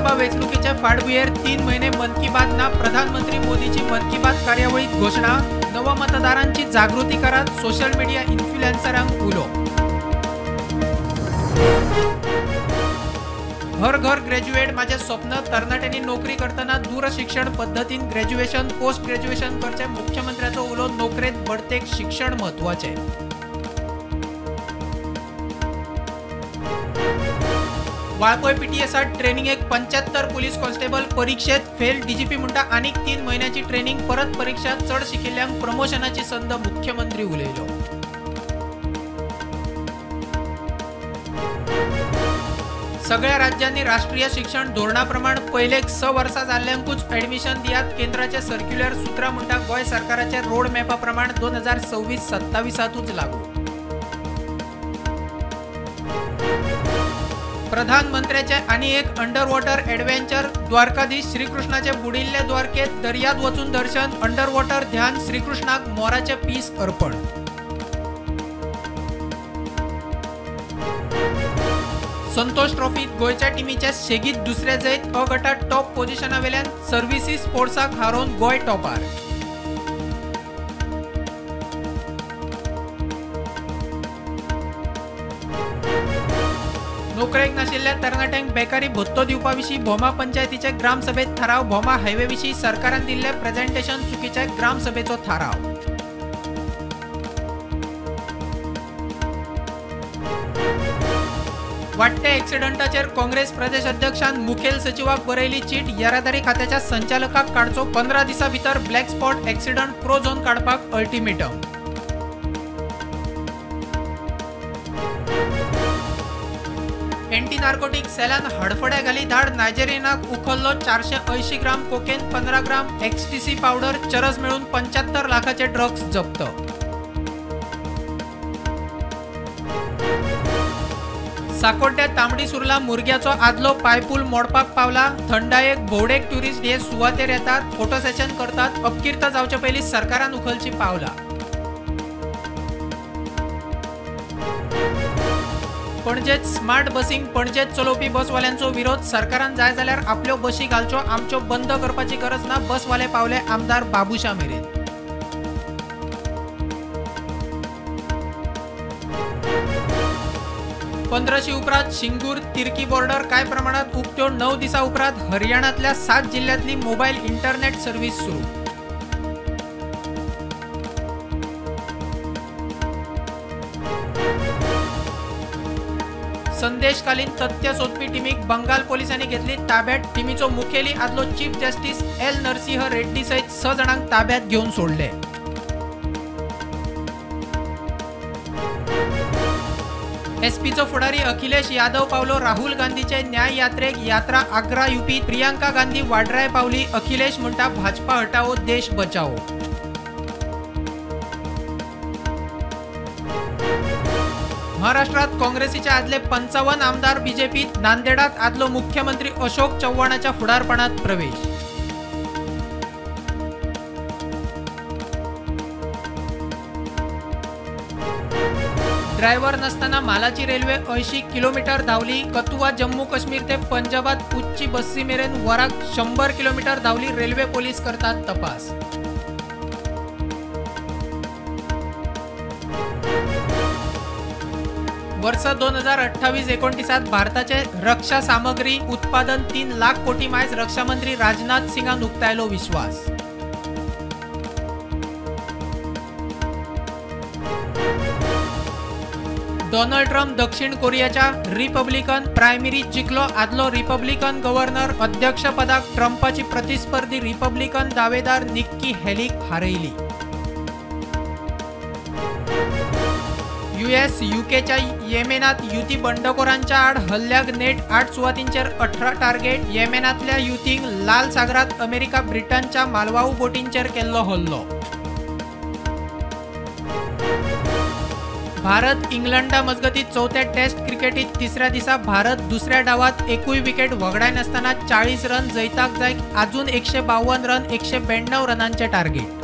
लोकसभा वेंचणुकीचे फाटभुंयेर 3 म्हयने मन की बात ना. प्रधानमंत्री मोदीची मन की बात कार्यावळीत घोशणा. नवमतदारांची जागृती करात, सोशल मिडिया इन्फ्लुएन्सरांक उलो. हर घर ग्रॅज्युएट माझे स्वप्न. तरणाट्यांनी नोकरी करतना दूरशिक्षण पद्दतीन ग्रॅज्युएशन पोस्ट ग्रॅज्युएशन करचें. मुख्यमंत्र्याचो उलो. नोकरेंत बढतेक शिक्षण म्हत्वाचें. वाळपय पीटीएसात ट्रेनिंगेक 75 पुलीस कॉन्स्टेबल परीक्षेत फेल. डीजीपी म्हणटा आनीक 3 म्हयन्याची ट्रेनिंग, परत परीक्षा चड शिकिल्ल्यांक प्रमोशनाची संद. मुख्यमंत्री उलयलो. सगळ्या राज्यांनी राष्ट्रीय शिक्षण धोरणा प्रमाण पयलेक 6 वर्सां जाल्ल्यांकूच ऍडमिशन दियात. केंद्राचे सर्क्युलर सुत्रां म्हणटा गोंय सरकाराचे रोड मॅपा प्रमाण 2026-27 लागू. प्रधानमंत्र्याचे आनी एक अंडरवॉटर ॲडव्हेंचर. द्वारकाधीश श्रीकृष्णाचे बुडिल्ले द्वारकेत दर्यात वचून दर्शन. अंडरवॉटर ध्यान, श्रीकृष्णाक मोराचे पीस अर्पण. संतोष ट्रॉफीत गोंयच्या टिमीचे सेगीत दुसरे जैत. अ गटात टॉप पोझिशनावेल्यान सर्व्हिसीस स्पोर्ट्साक हारोवन गोंय टॉपार. नोकरेक नाशिल्ल्या तरणाट्यांक बेकारी भत्तो दिवपा विशीं भोमा पंचायतीचे ग्रामसभेत थाराव. भोमा हायवे विशीं सरकारान दिल्लें प्रेझेंटेशन चुकीचें. ग्रामसभेचो थाराव. वाडट्या एक्सिडंटाचेर काँग्रेस प्रदेश अध्यक्षान मुखेल सचिवाक बरयली चीट. येरादारी खात्याच्या संचालकाक काडचो. 15 दिसां भितर black spot accident prone zone काडपाक अल्टिमेटम. एंटी नार्कोटिक सेलान हडफड्या घाली धाड. नायजेरियनाक उखल्लो 480 ग्राम कोकेन, 15 ग्राम एक्सटीसी पावडर, चरस मेळून 75 लाखाचे ड्रग्ज जप्त. साकोड्ड्या तांबडी सुर्ला मुरग्याचो आदलो पायपूल मोडपाक पावला. थंडायेक भोवडेक ट्युरिस्ट हे सुवातेर येतात, फोटो सेशन करतात. अपकीर्त जावचे पयलीं सरकारान उखलची पावला. पणजेत स्मार्ट बसींग. पणजेत चलोवपी बसवाल्यांचो विरोध. सरकारान जाय जाल्यार आपल्यो बशी घालच्यो, आमच्यो बंद करपाची गरज ना. बसवाले पावले आमदार बाबुशा मेरेन. पंद्रशी उपरांत शिंगूर तिरकी बॉर्डर कांय प्रमाणात उक्त्यो. 9 दिसां उपरांत हरियाणांतल्या 7 जिल्ह्यांतली मोबायल इंटरनेट सर्व्हिस सुरू. संदेशकालीन तथ्य सोदपी टिमीक बंगाल पोलिसांनी घेतली ताब्यात. टिमीचो मुखेली आदलो chief justice L Narasimha Reddy सयत 6 जाणांक ताब्यात घेवन सोडले. एसपीचो फुडारी अखिलेश यादव पावलो राहुल गांधीचे न्याय यात्रेक. यात्रा आग्रा युपी. प्रियंका गांधी वाड्राय पावली. अखिलेश म्हणटा भाजपा हटाओ देश बचाओ. महाराष्ट्रात काँग्रेसीचे आदले 55 आमदार बीजेपीत. नांदेडात आदलो मुख्यमंत्री अशोक चव्हाणाच्या फुडारपणात प्रवेश. ड्रायव्हर नसताना मालाची रेल्वे 80 किलोमीटर धावली. कथुआ जम्मू काश्मीर ते पंजाबात उच्ची बस्सी मेरेन वराक 100 किलोमीटर धावली. रेल्वे पोलीस करतात तपास. वर्ष 2028-29 भारताचे रक्षा सामग्री उत्पादन 3 लाख कोटी मायज. रक्षामंत्री राजनाथ सिंगान उक्तायलो विश्वास. डोनाल्ड ट्रम्प दक्षिण कोरियाच्या रिपब्लिकन प्रायमरीत जिखलो. आदलो रिपब्लिकन गव्हर्नर अध्यक्षपदाक ट्रम्पाची प्रतिस्पर्धी रिपब्लिकन दावेदार निक्की हेलीक हारयली. यूएस यूकेच्या येमेनात युती बंडखोरांच्या आड हल्ल्याक नेट. 8 सुवातींचेर 18 टार्गेट. येमेनांतल्या युतींक लाल सागरात अमेरिका ब्रिटनच्या मालवाहू बोटींचेर केल्लो हल्लो. भारत इंग्लंडा मजगती चौथ्या टेस्ट क्रिकेटीत तिसऱ्या दिसा भारत दुसऱ्या डावात एकूय विकेट वगडायनासतना 40 रन जैताक जाय. अजून 152 रन 192 रनांचे टार्गेट.